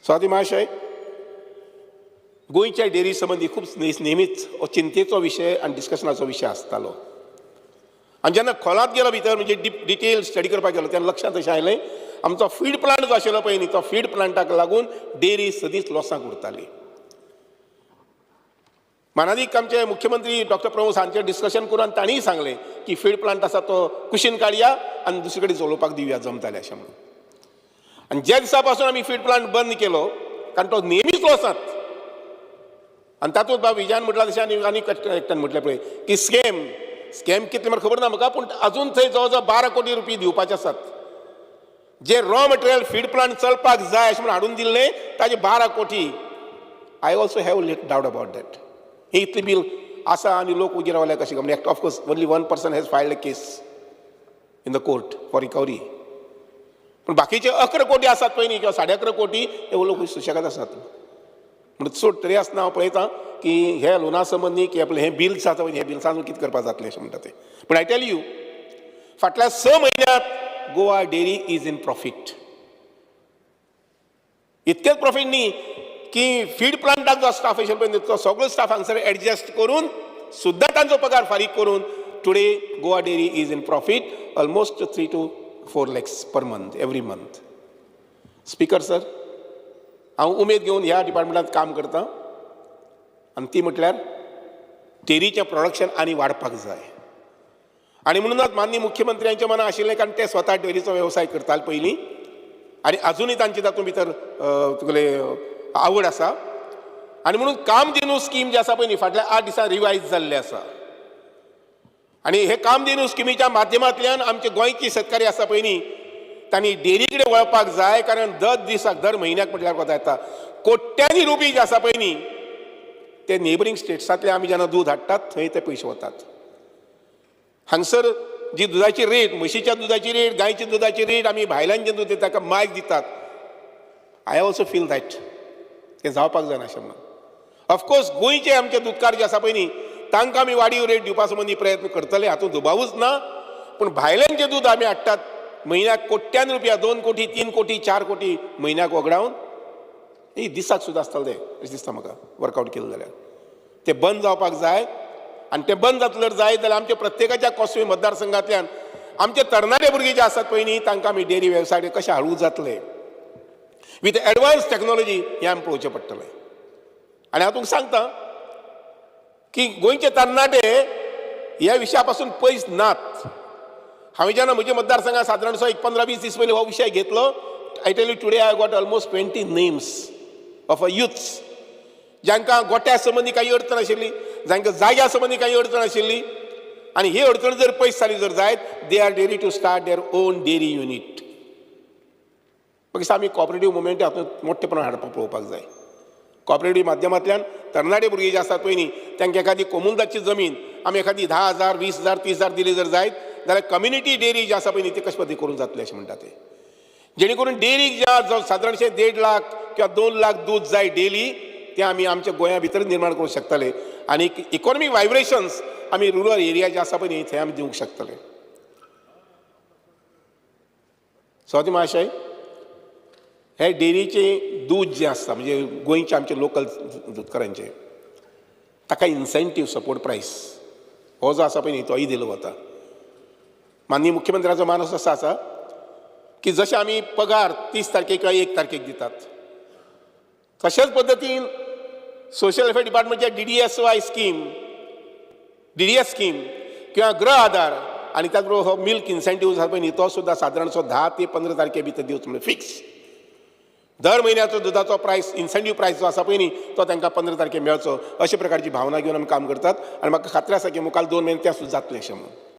स्वाती महाशय, गोंयच्या डेअरी संबंदी खूब नेहमीच हो चिंतेचो विशय आनी डिस्कशनाचो विशय आसतालो. आनी जेन्ना खोलांत गेलो भितर, म्हणजे डिटेल स्टडी करपाक गेलो, तेन्ना लक्षांत अशें आयलें, आमचो फीड प्लांट जो आशिल्लो पळय न्ही, तो फीड प्लांटाक लागून डेअरी सदींच लॉसांक उरताली. मानादीक आमचे मुख्यमंत्री डॉक्टर प्रमोद हांचें डिस्कशन करून आनी तांणीय सांगलें की फीड प्लांट आसा तो कुशीन काडया आनी दुसरे कडेन चलोवपाक दिवया, जमताले अशें म्हणून. आनी ज्या दिसा पासून आमी फीड प्लांट बंद केलो, कारण तो नेहमीच लॉसांत, आनी तातूंत बाब विजयान म्हटलां तशें आनी आनी एकट्यान म्हटलें पळय की स्कॅम, स्कॅम कितले म्हाका खबर ना म्हाका, पूण अजून थंय जवळ जवळ 12 कोटी रुपये दिवपाचे आसात. जे रॉ मटेरियल फीड प्लांट चलपाक जाय अशें म्हणून हाडून दिल्लें, ताजे 12 कोटी. I also have little doubt about that. ही इतली बील आसा आनी लोक उगी रावले कशें काय? Of course, only one person has filed a case in the court for recovery, पूण बाकीचे 11 कोटी आसात पळय न्ही किंवा 11.5 कोटी, ते लोक सुशेगाद आसात. म्हणून सोड, तरी आसतना हांव पळयतां की हे लोना संबंदी की आपलें हें बिल्स आसा पळय, हें बिल्सान कितें करपाक जातलें अशें म्हणटा तें. पूण I tell you, फाटल्या 6 म्हयन्यांत Goa Dairy is in profit. इतकेच प्रॉफीट न्ही की फीड प्लांटाक जो स्टाफ आशिल्लो पळय, तो सगळो स्टाफ हांगसर एडजस्ट करून सुद्दां तांचो पगार फारीक करून today Goa Dairy is in profit, almost 3 to 4 lakhs per month, every month. Speaker sir, हांव उमेद घेवन ह्या डिपार्टमेंटात काम करतां आनी ती म्हटल्यार डेरीचें प्रोडक्शन आनी वाडपाक जाय. आनी म्हणूनच माननीय मुख्यमंत्र्यांच्या मनात आशिल्लें, कारण ते स्वता डेअरीचो वेवसाय करताले पयलीं आनी अजुनूय तांचे तातूंत भितर तुगेले आवड आसा. आनी म्हणून कामधेनू स्कीम जी आसा पळय न्ही, फाटल्या 8 दिसां रिवायज जाल्लें आसा. आनी हे कामधेनू स्किमीच्या माध्यमांतल्यान आमचे गोंयची शेतकारी आसा पळय न्ही, तांणी डेअरी कडेन वळपाक जाय, कारण दर दिसाक, दर म्हयन्याक म्हटल्यार कोता येता, कोट्यांनी रुपये जे आसा पळय न्ही, ते नेबरींग स्टेट्सांतले आमी जेन्ना दूद हाडटात थंय ते पयशे वतात. हांगसर जी दुदाची रेट, म्हशीच्या दुदाची रेट, गायच्या दुदाची रेट, आमी भायल्यान जें दूद येता ताका मायक दितात. I also feel that तें जावपाक जायना अशें म्हणून. ऑफकोर्स, गोंयचे आमचे दुदकार जे आसा पळय न्ही, तांकां आमी वाडीव रेट दिवपा संबंदी प्रयत्न करतले, हातूंत दुबावूच ना. पूण भायल्यान जें दूद आमी हाडटात म्हयन्याक कोट्यान रुपया, 2 कोटी, 3 कोटी, 4 कोटी म्हयन्याक वगडावन, ही दिसाक सुद्दां आसतलें तें अशें दिसता म्हाका वर्कआवट केलें जाल्यार. तें बंद जावपाक जाय. आनी तें बंद जातलें जाय जाल्यार आमच्या प्रत्येकाच्या कोसमी मतदारसंघांतल्यान आमचे तरणाटे भुरगे जे आसात पळय न्ही, तांकां आमी डेअरी वेवसाय कशें हाडूंक जातले विथ एडवान्स टॅक्नॉलॉजी, हें आमी पळोवचें पडटलें. आनी हांव तुमकां सांगता की गोंयचे तरणाटे ह्या विशया पासून पयस नात. हांवें जेन्ना म्हज्या मतदारसंघात सादारणसो एक 15-20 दीस पयलीं हो विशय घेतलो, I tell you, today I got almost 20 names of a youths जांकां गोट्या संबंदी काही अडचण आशिल्ली, जांकां जाग्या संबंदी काही अडचण आशिल्ली. आनी ही अडचण जर पयस जाली जर जायत, they are ready to start their own dairy unit. मागीर आमी कॉपरेटीव मुवमेंट हातूंत मोठेपणान हाडपाक पळोवपाक जाय. कॉपरेटीव माध्यमांतल्यान तरणाटे भुरगे जे आसात पळय न्ही, तांकां एखादी कोमुनिदादची जमीन आमी एखादी 10,000, 20,000, 30,000 दिली जर जायत जाल्यार कम्युनिटी डेअरी जी आसा पळय न्ही, ती कशे पद्दती करूंक जातली अशें म्हणटा ते. जेणे करून डेअरीक ज्या सादारणशें 1.5 लाख किंवा 2 लाख दूद जाय डेली, ते आमी आमच्या गोंया भितर निर्माण करूंक शकतले आनी इकॉनॉमीक वायब्रेशन्स आमी रुरल एरिया जे आसा पळय न्ही, थंय आमी दिवंक शकतले. स्वाती महाशय, हे डेअरीचें दूद जें आसता, म्हणजे गोंयचे आमचे लोकल दुदकारांचें, ताका इन्सेंटीव सपोर्ट प्रायस हो जो आसा पळय न्ही, तोय दिलो वता. माननीय मुख्यमंत्र्याचो मानस असो आसा की जशें आमी पगार 30 तारखेक किंवा 1 तारखेक दितात, तशेंच पद्दतीन सोशल वेलफेअर डिपार्टमेंटच्या DDSY scheme, DDS scheme किंवा गृह आधार आनी त्याच बरोबर हो मिल्क इन्सेंटीव आसा पळय न्ही, तो सुद्दां सादारणसो 10 ते 15 तारखे भितर दिवचो. म्हणजे फिक्स दर म्हयन्याचो दुदाचो प्रायस, इन्सेंटीव प्रायस जो आसा पळय न्ही, तो तांकां 15 तारखे मेळचो, अशे प्रकारची भावना घेवन आमी काम करतात. आनी म्हाका खात्री आसा की मुखार 2 म्हयने तें सुद्दां जातलें अशें म्हणून.